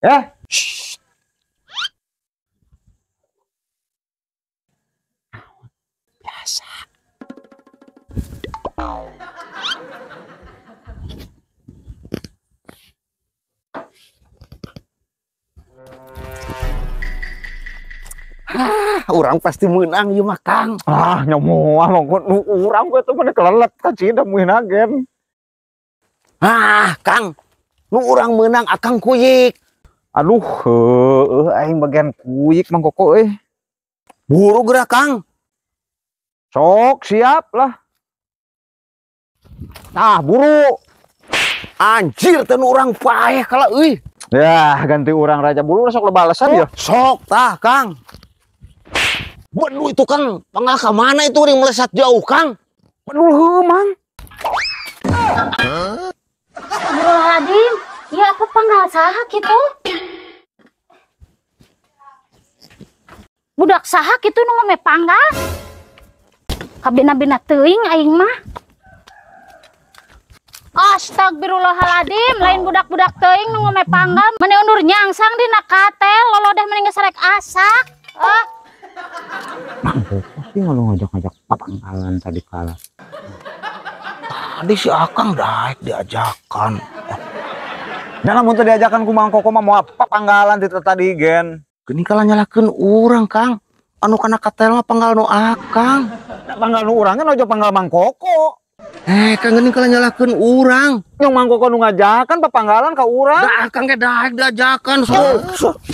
Ya. Biasa. Ah, urang pasti menang ieu mah Kang. Ah, nyamoah mah nu urang we teh mah kelelet ka cida muhina gen. Ah, Kang. Nu urang menang akang kuyik. Aduh, heueuh aing bagian kuyik Mang Koko euy. Buru geura Kang. Sok siap lah. Nah, buru. Anjir teh nu urang paeh kala euy. Ya, ganti urang raja buru sok lebalesan ya. Sok tah Kang. Waduh itu Kang, panggal ka mana itu ring melesat jauh Kang? Waduh heuh Mang. Astagfirullahaladzim, ya apa panggal saha kitu? Budak saha kitu nu ngome panggal? Kabina-bina teuing aing mah. Astagfirullahaladzim, lain budak-budak teuing nu ngome panggal, meni undur nyangsang dina katel, lolodeh meni geus rek asak. Ah. Mang Koko sih kalau ngajak-ngajak papanggalan tadi kalah. Tadi si Akang daek diajakan. Dan lamun teu diajakan ku Mang Koko mah moal papanggalan ti tadi gen. Geuning kalah nyalahkeun urang Kang. Anu kana katel mah panggal nu Akang. Da panggal nu urang kan ojo panggal Mang Koko. Kang geuning kalah nyalahkeun urang. Yang Mang Koko nu ngajakan papanggalan ka urang. Da Akang ge daek diajakan sok.